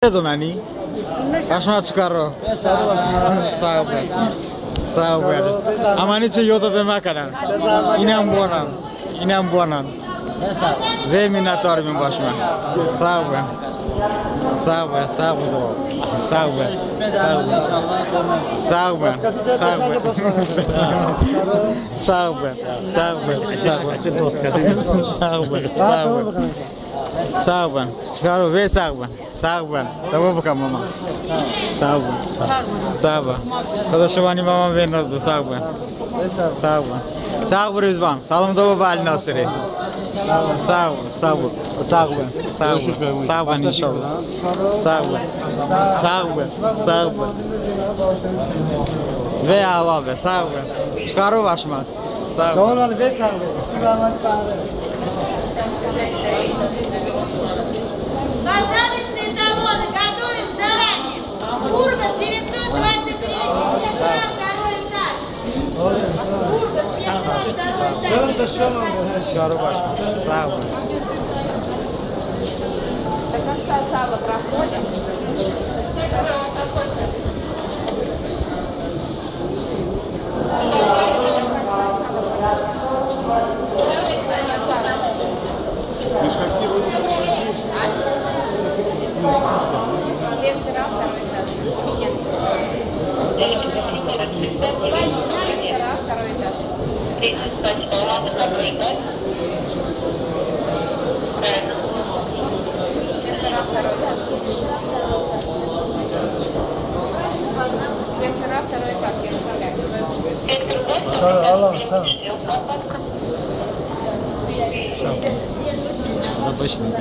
Donani. Başıma çıxar o. Sağ ol. Sağ ol. Ama niçin yoda be makanan. İnan buonan. İnan buonan. Ve minnətdar min başıma. Sağ ol. Sağ ol. Sağ ol. Sağ ol. Sağ ol. Sağ ol. Sağ ol. Sağ ol. Sağ ol. Sağ ol. Sağ ol. Sağ ol. Çıkar ve sağ ol. Sağ ol. Tamam bakalım mama. Sağ ol. Sağ ol. Xodashvani mama ve nazdı sağ ol. Sağ ol. Sağ ol Rizvan. Salam da baba Ali Nasiri. Sağ ol. Sağ ol. Sağ ol. Sağ ol. Sağ ol inşallah. Sağ ol. Sağ ol. Sağ ol. Ve Allah be sağ ol. Çıkar o başıma. Sağ ol. Doğru ve sağ ol. Посадочные талоны готовим заранее. Бургас 923, сектора, второй этаж. Бургас, сектора, второй этаж. До конца зала проходим. Сектора, второй этаж. Сектора, второй этаж. Сектора, второй этаж. Сектора, второй этаж. Я отправляю. Sağ ol. Запущенный.